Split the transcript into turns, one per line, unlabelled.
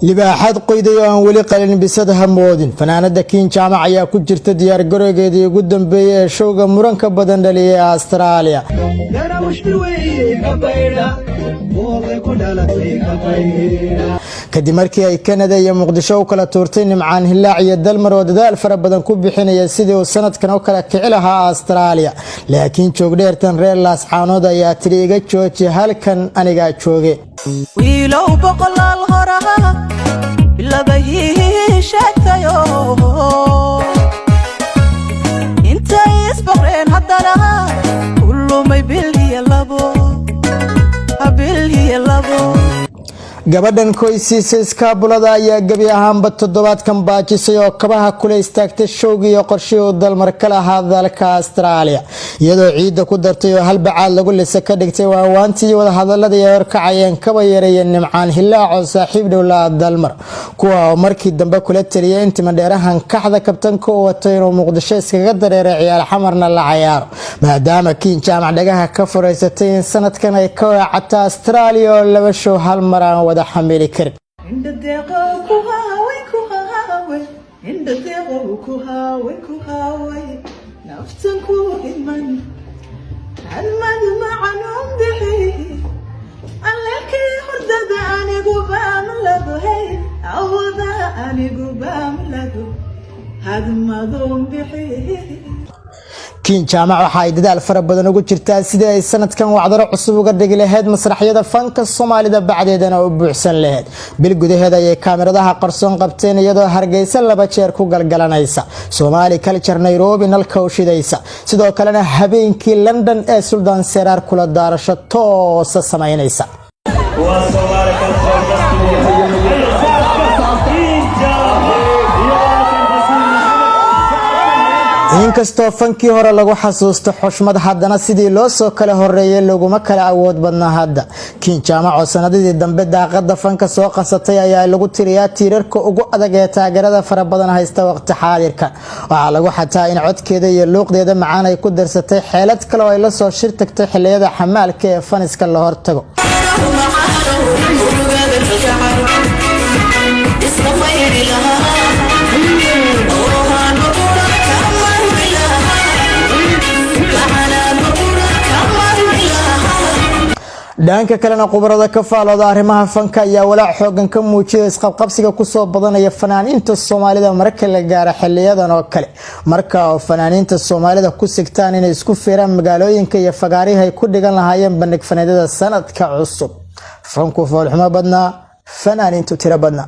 Libaaxad qoyday oo aan weli qalin bisad hamoodin. Fanaanada Kiin Jaamac ayaa ku jirta diyaargarowgeedii ugu dambeeyey ee showga muranka badan dhaliyay ee Australia, kadib markii ay Kanada iyo Muqdisho u kala tuurtay Nimcaan Hilaac iyo Dalmar, oo dadaal fara badan ku bixinaya sidii uu sanadkan u kala kici lahaa Australia. Laakiin joogdheertan reer Laascaanood ayaa tidhi: "Iga jooji halkan, anigaa jooge."
Wiilow, boqolaal horaha bilabahii sheegtayo, intay isboqreen haddana ku lumay bil iyo labo, bil iyo labo.
Gabadhan koysiisa iskaabulada ayaa gebi ahaanba toddobaadkan baajisay oo kabaha kula istaagtay showgii iyo qorshihii uu Dalmar ka lahaa dalka Australia, iyadoo ciidda ku dartay oo halbacaad lagu lisa ka dhigtay waawaantii iyo wadahadaladii ay horkacayeen Kaba yareeyeen Nimcaan Hilaac oo saaxiib dhowlaa Dalmar, kuwa oo markii dambe kula taliyay in timadheerahan kaxda kabtanka u wato inuu Muqdisho iskaga dareeray, ciyaar Xamarna la cayaaro, maadaama Kiin Jaamac dhagaha ka furaysatay in sanadkan ay ka weecato Australia oo laba show hal mar aan wada xamili karin.
Indhadeeqow ku haaway, ku haaway, indhadeeqow ku haaway, ku haaway, naftan ku iman hadmad macanun bixi allekii hurdada anigu baamlado, hey, awada anigu baamlado hadmadun bixi.
Kiin Jaamac waxa ay dadaal fara badan ugu jirtaa sidii ay sanadkan wacdaro cusub uga dhigi lahayd masraxyada fanka Soomaalida, bacdeedana u buuxsan lahayd. Bil gudaheed ayay kaamiradaha qarsoon qabteen iyadoo Hargeysa laba jeer ku galgalanaysa, Somali Culture Nairobi nalka u shidaysa, sidoo kalena habeenkii London ee Suldaan Seraar kula daarasho toosa samaynaysa.
Waa Soomaali Cultural Festival Kiin Jaamac iyo walaalkan Rasuul Maxamed.
Inkastoo fankii hore lagu xasuusto xushmad, haddana sidii loo soo kala horeeyay laguma kala awood badnaa hadda. Kiin Jaamac oo sanadadii dambe daaqada fanka soo qasatay ayaa lagu tiriyaa tiirarka ugu adag ee taageerada fara badan haysta waqti xaadirka. Waxaa lagu xataa in codkeeda iyo luuqdeeda macaan ay ku darsatay xeelad kale oo ay la soo shir tagtay xiliyada xamaalka ee faniska la hortago. Dhanka kalena, khubarada ka faalooda arrimaha fanka ayaa walaac xoogan ka muujiyay isqabqabsiga kusoo badanaya fanaaniinta Soomaalida marka la gaaro xiliyadan oo kale, marka oo fanaaniinta Soomaalida ku sigtaan inay isku fiiraan magaalooyinka iyo fagaarihi ay ku dhigan lahaayeen bandhig faneedyada sanadka cusub. Fanku foolxumo badnaa, fanaaniintu tiro badnaa.